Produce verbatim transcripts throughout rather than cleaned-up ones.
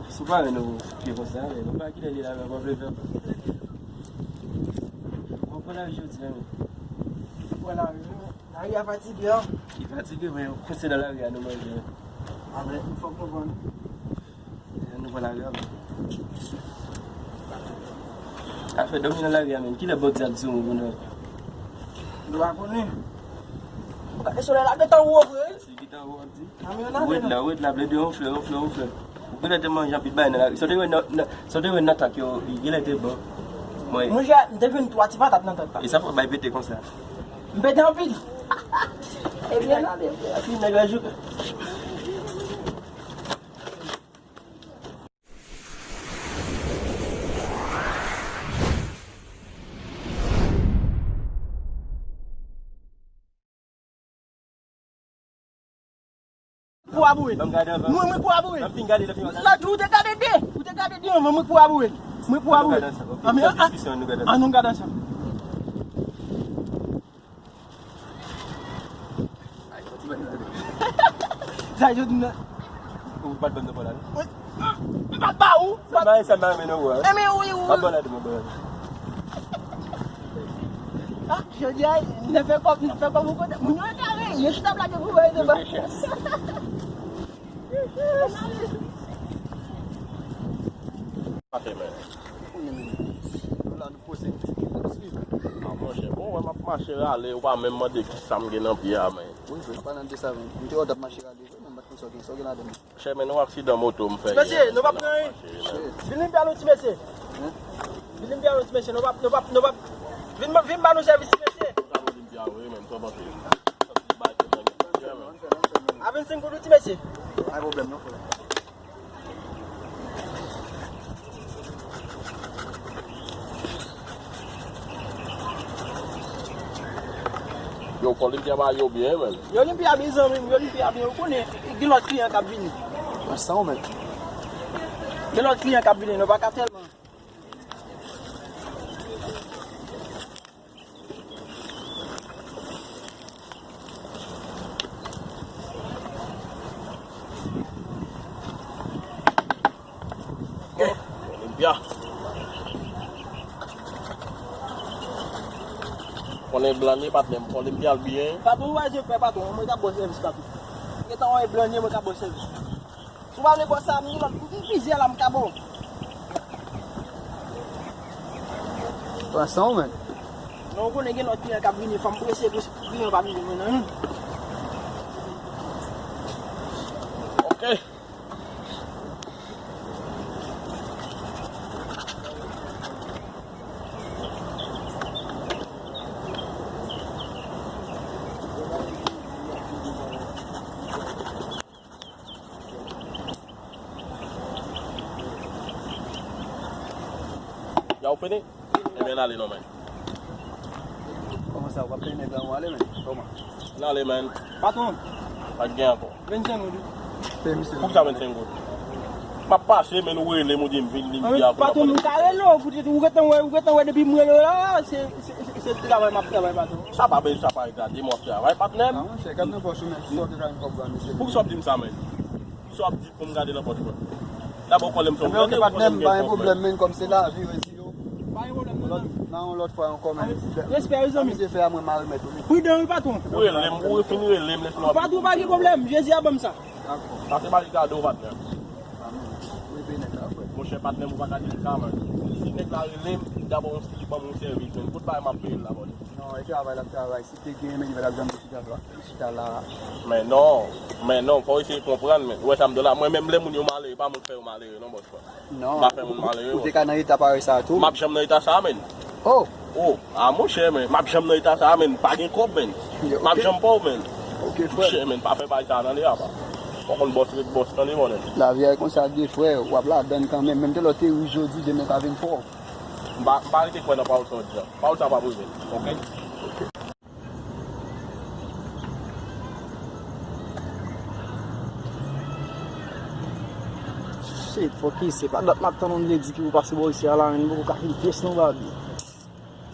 Sou pa wè nou pye konsa, men nou pa kite li la, men pa vle fè. Ou pran lari jodi a, men. Ou pran lari, wi. Lari a fatige, an. Li fatige, men konsa nan lari a nou manje. A, men, fòk nou pran. Nou pran lari a, men. Afè dòmi nan lari a, men. Kilè Bondye ap di yon moun, non? Nou pa konnen. Ou gade solèy la gentan wo vre, wi. Ou ret la, ou ret la, plede wonfle, wonfle, wonfle. Ou genlè te manje anpil bagay nan lari. Sa w te wè nan, nan, sa w te wè nan tak yo, genlè te bon. Mwen. Monchè, m te jwenn twa ti patat nan tak la. E sa fè w bay pete konsa. M pete anpil. Ebyen, gade, fi nèg la jouk. Pou abouye. Ban m gade anvan. Mwen, mwen pou abouye. Ban m fin gade, lè fin gade. Lòt jou, ou te gade de. Ou te gade de, mwen, mwen pou abouye. Mwen pou abouye. An nou gade ansanm. Ok, an nou gade ansanm. Sa yo di nan. Ou pa t ban m nan pòl la, non? M pa t ba ou. Sa m pa, sa m pa renmen nan ou a. Enben wi, wi. M ap ba w la demen, m ap ba w la demen. Ah, jodi a, n fè kòb, n fè kòb ou kote. Moun yo ekare, yo chita plake pou mwen devan. Pase, men. Konnen, men. Nou la, nou poze, n ap swiv. Ah, monchè, bon, wè, m ap mache rale, ou pa menm mande ki sa m gen nan pye a, men. Wi, vre, palan de sa, men. M te wè w t ap mache rale, vre, men m pa t konn sa w gen, sa w gen ladan l. Chè, men, yon aksidan moto m fè yè. Mesye, nou pa pran anyen. Vin limpya nou, ti mesye. Vin limpya nou, ti mesye. Nou pa, nou pa, nou pa. Vin, vin ba nou sèvis, ti mesye. Sa nou limpya, wi, men, sa w panse? A vennsenk goud, wi, ti mesye. Pa gen pwoblèm, non, frè. Yo, fò limpya ba yo byen, men. Yo limpya byen, zanmi m, yo limpya byen. Ou konnen, gen lòt kliyan k ap vini. Mwen san w, men. Gen lòt kliyan k ap vini, nou pa ka tèlman. Olimpya. Konnen blan li, patnè m, Olimpya l byen. Patwon, ou wè je fè patwon, mwen ka ba w sèvis patwon. Gentan wè blan li, mwen ka ba w sèvis. Si w pa vle bò sa, m gen lòt, m gen plizyè la m ka ba w. Pran san w, men. Non, ou konnen gen lòt kliyan k ap vini, fò m prese pou kliyan pa vini mwen, non. Ok. Ya w fini? Ebyen, n ale non, men. Kòman sa, w ap peye nèg la, w ale, men? Kòman? N ale, men. Patwon. Pa t gen ankò. Vennsenk goud, wi. Peye misye. Poukisa vennsenk goud? M ap pase, men ou rele m, ou di m vin, vin. Patwon, m ka rele w, poutèt ou gentan wè, ou gentan wè depi m rele w la, se, se, se, se travay m ap travay, patwon. Sa pa bezwen, sa pa regrade, m ap travay, patnè m. A, monchè, gad nan pòch ou, men, sa w te ka jwenn kòb la, mesye. Poukisa w ap di m sa, men? Sa w ap di pou m gade nan pòch mwen. Dabò, kòlè m se yon grenn, ou konnen m gen kòb, men. Kòm se lavi, wi, si yo. Pa gen pwoblèm, non, non. Nan yon lòt fwa ankò, men. Respè, wi, zanmi. Sa misye fè a, mwen mal mèt, wi. Pridan, wi, patwon. Ou rele m, ou fin rele m, lè fini w ap. Patwon, pa gen pwoblèm, Jezi a ban m sa. Dakò. Pase pa regade w, patnè. Amen. Wi, byen nèt la, frè. Monchè, patnè m, ou pa ka di m sa, man. Si nèg la rele m, dabò, yon stil ban m yon sèvis, men. Kout bagay m ap peye l la, bòdè. Non, e travay l ap travay. Si te gen, men li pa t ap janm te chita la. Chita la. Men non, men non, fò w eseye konprann, men. Ou wè sa m di w la, mwen menm lè moun yo malere, pa mwen k fè yo malere, non, bòs. Non. M pa fè moun malere, bòs. Ou te ka nan eta parèy sa a tou? M ap janm nan eta sa a, men. Oh! Oh, a monchè, men. M ap janm nan eta sa a, men. Pa gen kòb, men. M ap janm pa w, men. Ok, frè. Monchè, men, pa fè bagay sa a, tande, apa. Ou konn bòs ret bòs, tande, bòdè. Lavi a konsa vre, frè. W ap ladann kanmenm. Menm te lè w te rich jodi, demen pa vin pòv. M pa, m pa rete kwè nan pawòl sa w di a. Pawòl sa p ap rive, oke? Shit, fòk isi. Pa dat m ap tann yon ledi ki pou pase bò isi a la, men m poko ka fè pyès non, baby.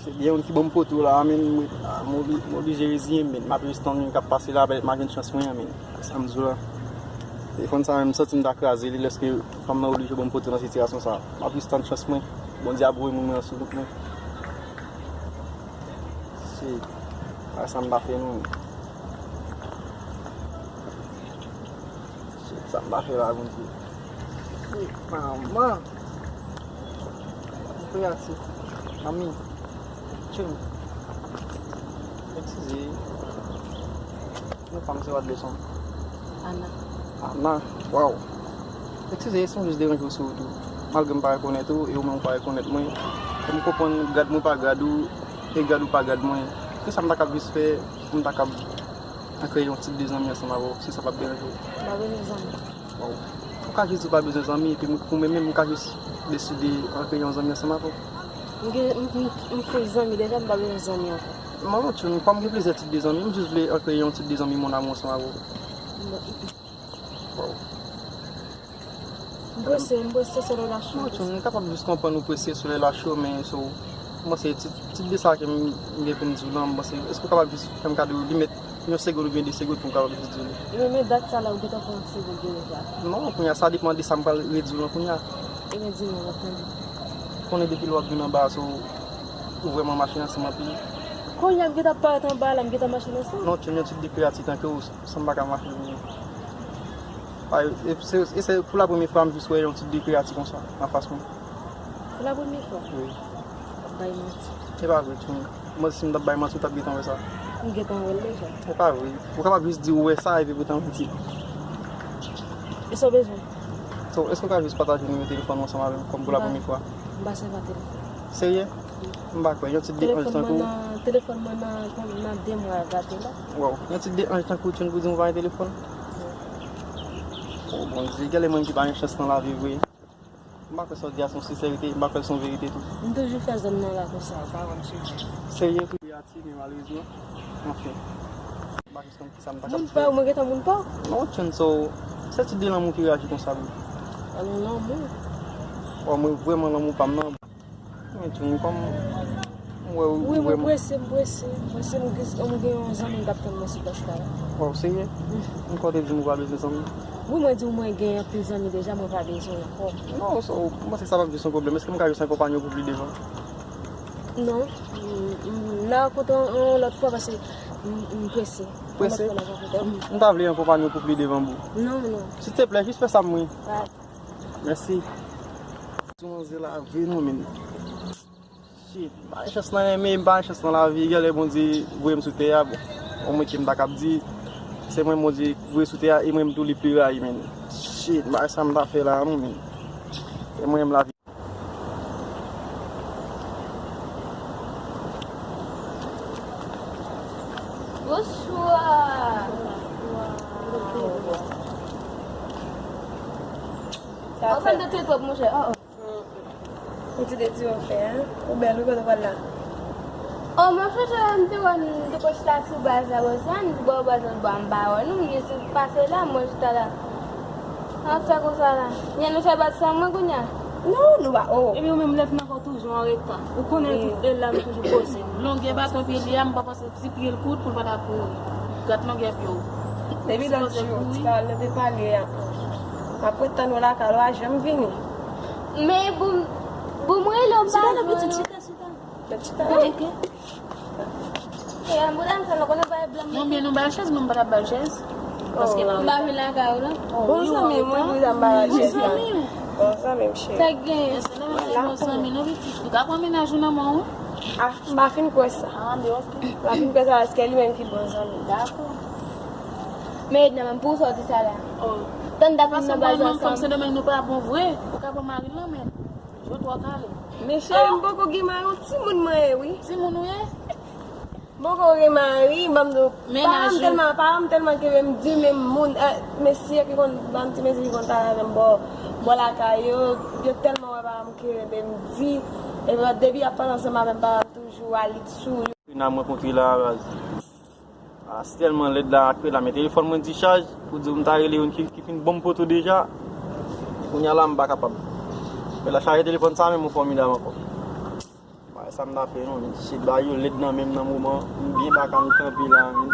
Se byen youn ki ban m kote w la, men m, m obli-, m oblije reziyen m, men m ap res tann youn k ap pase la, pètèt m a jwenn chans mwen an, men. Sa m di w la. Telefòn sa menm, m santi m ta kraze li lèske fanm nan oblije ban m foto nan sitiyasyon sa. M ap jis tann chans mwen. Bondye ap voye moun mwen an sou wout mwen. Shit. Bagay sa m pa fè non. Shit, sa m pa fè la, Bondye. Shit, manman. Kreatif. Ami. Tchoum. Eskize. Non pa m se Wadleyson. Ana. Ana. Waw. Eskize si m jis deranje w sou wout ou. Malgre m pa rekonèt ou, e ou menm ou pa rekonèt mwen. Pou m konprann gad mwen pa gad ou, e gad ou pa gad mwen. Kisa m ta kab jis fè pou m ta kab ankre yon ti de zanmi ansanm avè w, si sa p ap deranje w? M pa bezwen zanmi. Bon, ou ka jis di w pa bezwen zanmi, epi mwen, pou mwen menm, m ka jis deside ankre yon zanmi ansanm avè w. M gen, m, m, m full zanmi deja, m pa bezwen zanmi ankò. Non, non, tchoum, kòm m gen plizyè tip de zanmi, m jis vle ankre yon tip de zanmi mon amour ansanm avè w. Bon. Bon. M prese, m prese, solèy la cho. Non, tchoum, m kapab jis konprann ou prese, solèy la cho, men so, m panse tip, tip de sa ke m, m gen pou m di w lan, m panse, èske w kapab jis fè m kado limit yon segonn oubyen de segonn pou m kapab jis di w li? Men, men dat sa la, ou gentan pran yon segonn deja. Non, kounye a, sa depann de sa m pral redi w lan kounye a. Ebyen, di m, m ap tande. Konnen depi lè w ap vin anba a, so, ou vrèman mache ansanm anpil. Kounye a, m gentan parèt anba la, m gentan mache nan sa. Non, tchoum, yon tip de kreyati tankou w, sa m pa ka mache pou mwen. Ay, e se, e se pou la premye fwa m jis wè yon tip de kreyati konsa, anfas mwen. Pou la premye fwa? Wi. W ap bay manti. E pa vre, tchoum. Mwen, si m t ap bay manti, ou t ap gentan wè sa. M gentan wè l deja. E pa vre. Ou kapab jis di ou wè sa, epi poutan ou di. E sa w bezwen? So, èske w ka jis pataje nimewo telefòn ou ansanm avè m, kòm pou la premye fwa? M pa sèvi ak telefòn. Serye? M pa kwè. Yon ti de anj tankou w. Telefòn mwen nan, telefòn mwen nan, nan de mwa gate la. Waw. Yon ti de anj tankou w, tchoum, pou di m ou pa gen telefòn? O Bondye, genlè mwen ki pa gen chans nan lavi vre. M pa kwè sa w di a se yon sensète, m pa kwè l se yon verite tou. M toujou fè zòn nan la konsa, ou pa wè m souri. Serye, wi, Ati, men malerezman. Anfen. M pa jis konn kisa m ta kab fè. Moun pa w, mwen gentan moun pa w. Non, tchoum, so, se tip de lanmou ki reyaji konsa, wi. Alò, lanmou. Bon, mwen vrèman lanmou pa m nan. Men tchoum, kòm m wè ou vrèman. Wi, mwen prese, m prese, m prese, m gen, m gen yon zanmi m k ap tann mwen sou plas la. Waw, serye? M kwè w te di m ou pa bezwen zanmi. Wi, mwen di w mwen gen anpil zanmi deja, mwen pa bezwen ankò. Non, so, m panse sa p ap jis yon pwoblèm. Èske m ka jis akonpanye w pou pli devan? Non. M, m, n a rankontre yon, yon lòt fwa paske m, m prese. Prese? Yon lòt fwa n a rankontre. M ta vle akonpanye w pou pli devan, boo. Non, non. Silteplè, jis fè sa pou mwen. Mèsi. Sou manzè la vre non, men. Shit, m pa gen chans nan renmen, m pa gen chans nan lavi, genlè Bondye voye m sou tè a, bon. Bon, mwen ke m ta kab di, se mwen Bondye voye sou tè a, e mwen m tou li pli rayi, men. Shit, m pa gen sa m ta fè la, non, men. E mwen menm lavi. Bonswa. Sa fè. Ou fè m te twòp, monchè. Oh, oh. Ou ti de ti yo fè, en? Ou bèl, wi, kote w pral la? Oh, mwen chèche, m te wè n te konn chita sou baz la, bò sa, m di bò baz la, bò m pa wè nou, m jis pase la, mwen chita la. An fè konsa la. Nyen nou fè baz san mwen kounye a? Non, nou pa, oh. Epi ou menm lè vin ankò toujou an reta. Ou konnen tout lè la m toujou poze. Longè baton pye li a, m pa panse ti pye l kout pou l pa ta kouri. Gad longè pye w. Depi lòt jou, ti kal nou te pale a. M ap ret tann ou lakay, ou pa janm vini. Men pou m, pou m rele w, m pa jwenn ou. Chita, chita. Chita. Ok. E, an bouda m fè nou konnen bay blan. Non, byen nou bay chèz, mwen m pa t ap bay chèz. Paske la. M pa vin lakay ou non. Bon zanmi, mwen bouda m bay chèz la. Bon zanmi m cheri. Sa k genyen? Bon zanmi nou pitit. Ou ka pran mennaj ou nan men w. Ah, m pa fin kwè sa. Ah, men ok. M pa fin kwè sa paske li menm ki bon zanmi. Dakò. Men Edna, menm pou w sa w di sa la. Oh. Tann dat nou nan baz ansanm. Paske mwen menm kòm se demen nou pa bon vre. Ou ka pran mari l nan men. Jwe twò kale. Men cheri, m poko gen mari, yon timoun mwen ye, wi. Timoun ou ye? M poko gen mari, ban m di w, paran m tèlman, paran m tèlman kenbe m di, men moun, eh, mesye ki konn, ban m ti mesye ki konn travay avè m bò, bò lakay yo, yo tèlman wè paran m kenbe m di, epi depi y ap pale ansanm avè m, paran m toujou alit sou yo. Nan m rankontre la, raz. Ah, se tèlman lèd la, apre la, men telefòn mwen dichaj, pou di w m ta rele youn ki, ki fin ban m foto deja. Kounye a la, m pa kapab. Men la chaje telefòn sa, men m fòmidab ankò. Bagay sa m ta fè non, men shit, bagay yo lèd nan men m nan moman, m byen baka m kanpe la, men.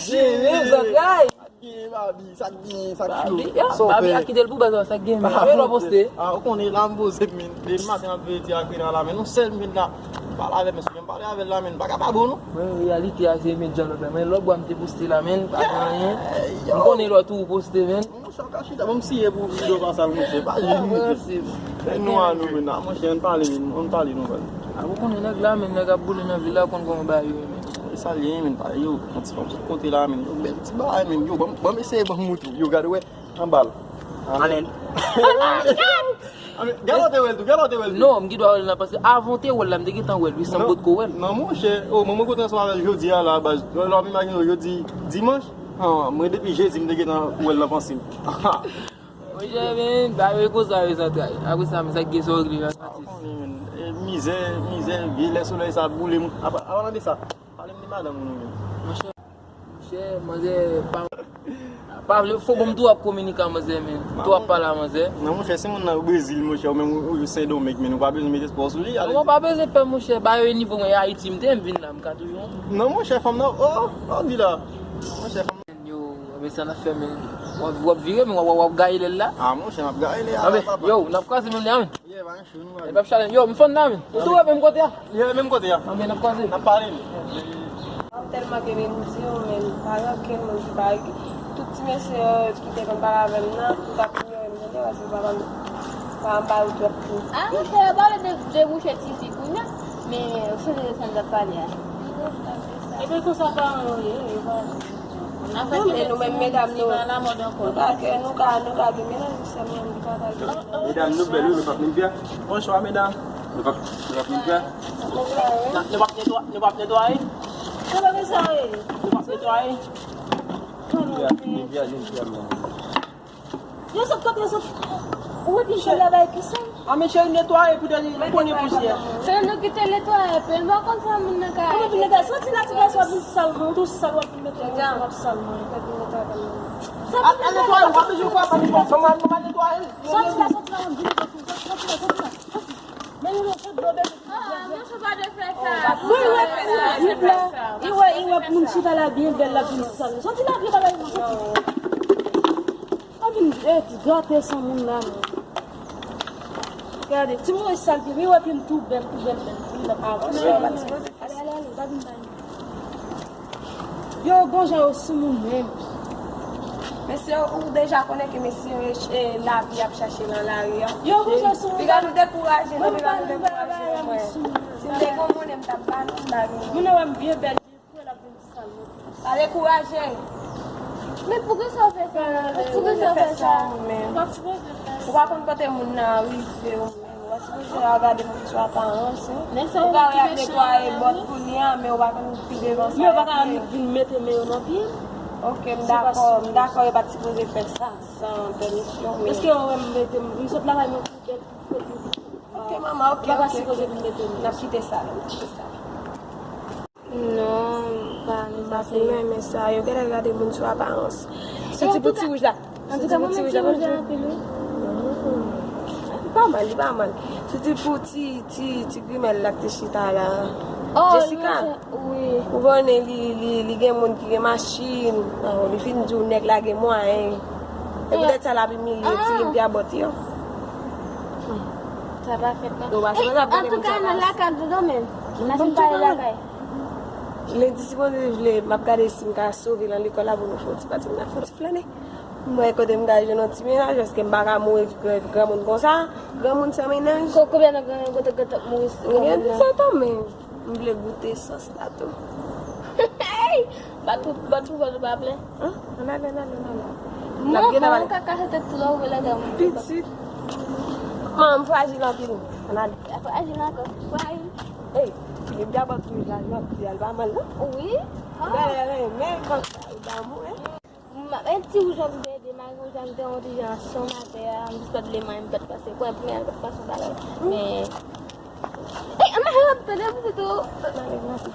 Jere zantray! Babi, sa k gen, sa k cho. Babi, ah, Babi a kite l pou baz la, sa k gen, men. Yo lò poste. Ah, ou konnen la m poze, men. Depi maten m ap veye ti akri nan la, men. Nou sèl, men, la. Pale avè m, mesye, m pale avè l la, men. Pa ka pa bon, non. Mwen, reyalite a, se men jan lòt la, men. Lòt bwa m te poste la, men. Pa gen anyen. M konnen lòt ou poste, men. Monchè, w ka chita, bon, m siye pou videyo pa sal, monchè. Pa jwenn monchè. Nou a nou, men, a, monchè, ann pale, men, ann pale, nou pale. A, ou konnen nèg la, men, nèg ap boule nan vil la, konn kòman bagay yo ye, men. E sa l ye, men, pa yo, yon ti fanm sot kote la, men, yo bèl ti bagay, men, yo, ban m, ban m eseye ban m moutre w, yo, gade, wè, anba l. Amen. Amen. Gade w te wè l tou, gade w te wè l tou. Non, m gen dwa wè l nan, paske avan w te wè l la, m te gentan wè l, wi, san m potko wè l. Non, monchè, o, mwen, mwen kontre ansanm avè l jodi a la, baz, lè w ap imajine w jodi, dimanch, Ah, mwen depi jedi m te gentan wè l nan panse m. Monchè, men, bagay yo konsa yo zantray. Apre sa, men, sa k gen sa w regle nan atis. E mizè, mizè, vye lè solèy sa ap boule m. Apa, apa nan de sa. Pale m de madanm ou non, men. Monchè, monchè, manzè, pa, pa vle, fò bon m tou ap kominike a manzè, men. Tou ap pale a manzè. Non, monchè, se moun nan Brezil, monchè, ou menm ou, ou Sendomeng, men ou pa bezwen mete espò sou li. Mwen pa bezwen pè, monchè, ba yo nivo mwen, Ayiti m te, m vin la, m ka toujou. Non, monchè, fanm nan, oh, oh, di la. Monchè, fanm nan. Yo, men sa n ap fè, men w ap, w ap vire, men w ap, w ap, w ap gaye lè l la. Ah, monchè, n ap gaye lè a, papa. Yo, n ap kwaze menm lè a, men. Yeah, pa gen cho, nou pral. E p ap chale. Yo, m fann la, men. Ou tou wè menm kote a? Yeah, menm kote a. Anben, n ap kwaze. N ap pale. M tèlman ke men m di w, men pa gen okenn moun ki pa, tout ti mesye yo ki te konn pale avè m nan, yo t ap inyore m, tande, paske papa m, papa m pa yo twòp tou. Ah, monchè, yo pale de, de mouche tifi kounye a, men ou sonje de sa n t ap pale a. Ebyen, konsa paran yo ye, yo pa. Non, men nou menm medam, nou, nou ka, nou ka, nou ka gen menaj sèlman, nou pa ka gen. Medam, nou bèl, wi, nou p ap menm fè. Bonswa, medam. Nou p ap, nou p ap menm fè. Nou p ap netwa-, nou p ap netwaye. Nou p ap netwaye. Yo sot kote, yo sot. Ou wè pi chèl la bay pi sal. A men cheri netwaye pou dènye nou konnen pousyè. Se nou ki te netwaye, pe m pa konn sa moun nan ka. Kòman vin netwaye? Soti la ti gason ap vin sal, mwen tou sal w ap vin netwaye, w ap sal mwen. Ap netwaye, w ap bezwen fè pa netwaye. Kòman nou pa netwaye? Soti la, soti la, w ap vin netwaye, soti la, soti la. Men nou sot dlo de. Ah, monchè, pa de fè sa. Wi, wi, wi, wi, wi, wi, moun chita la byen bèl la vin sal. Soti la, vye bagay, soti. Pa vin, eh, gate san moun la, non. Gade, ti moun sal, pi, wi, wè, pi m tou bèl, tou bèl, bèl, pi m nan pa. Ale, ale, ale, pa vin bay. Yo, gon jan yo sou moun menm. Mesye, ou deja konnen ke mesye yo, e, lavi ap chache nan lari an. Yo, gon jan sou moun. Piga nou dekouraje, non, piga nou dekouraje, mwen. Si m te gon monnen, m t ap ba nou, m ba nou. Moun nan wè m byen bèl. Pa dekouraje. Men poukisa w fè sa? Poukisa w fè sa? Ou pa sipoze fè sa. Ou pa konn kote moun nan rive, ou menm. Ou pa sipoze al gade moun sou aparans, wi. Ou ka wè y ap netwaye bòt kounye a, men ou pa konn pi devan sa. Men yo pa ka annik vin mete men yo nan pye m. Ok, m dakò, m dakò, yo pa t sipoze fè sa san pèmisyon, men. Èske yo wè m mete m, m sot lakay mwen pou bèl, pou fè pi. Ok, manman, ok, ok, ok. N ap kite sa, n ap kite sa. Non, pa, nou pa fin renmen sa. Yo genlè gade moun sou aparans. Soti pou ti wouj la. Soti pou ti wouj la. Li pa mal, li pa mal. Soti pou ti, ti, ti grimèl la k te chita la. Jessica. Ou konnen li, li, li gen moun ki gen machin. Oh, li fin di w nèg la gen mwayen. E poutèt sa l ap imilye ti limpyabòt yo. Sa pa fèt non. Antouka, nan lakay, dodo menm. N ap vin pale lakay. Lendi, si Bondye vle, m ap gade si m ka sove l nan lekòl la pou nou fè yon ti pati, m ta fè yon ti flane. M wè kote m ka jwenn yon ti menaj, paske m pa ka mouri gran, granmoun konsa. Granmoun san menaj. Ko-, konbyen tan granmoun kote, kote mouri? M gen disèt an, men m vle goute sòs la tou. Hey! Bat pou, bat pou vòt ou pa plen. Hein? Ann ale, ann ale, ann ale. Manman, ou ka kase tèt tou la, ou vle lage moun. Pitit. Manman, m frajil anpil. Ann ale. Frajil ankò. Frajil. Ey, li byen bò tou la, janti, al pa mal, non? Wi. Gade, renmen, konsa, li damou, hein? M, yon ti wouj ap vin ede, malgre wouj la m te yon ti jan sonm atè a, m jis pa t vle manyen, m pa t pase. Pwen premye a, m pa t pase yon bagay. Men, ey, ann ale, tande, pitit ou. Ann ale, ann ale.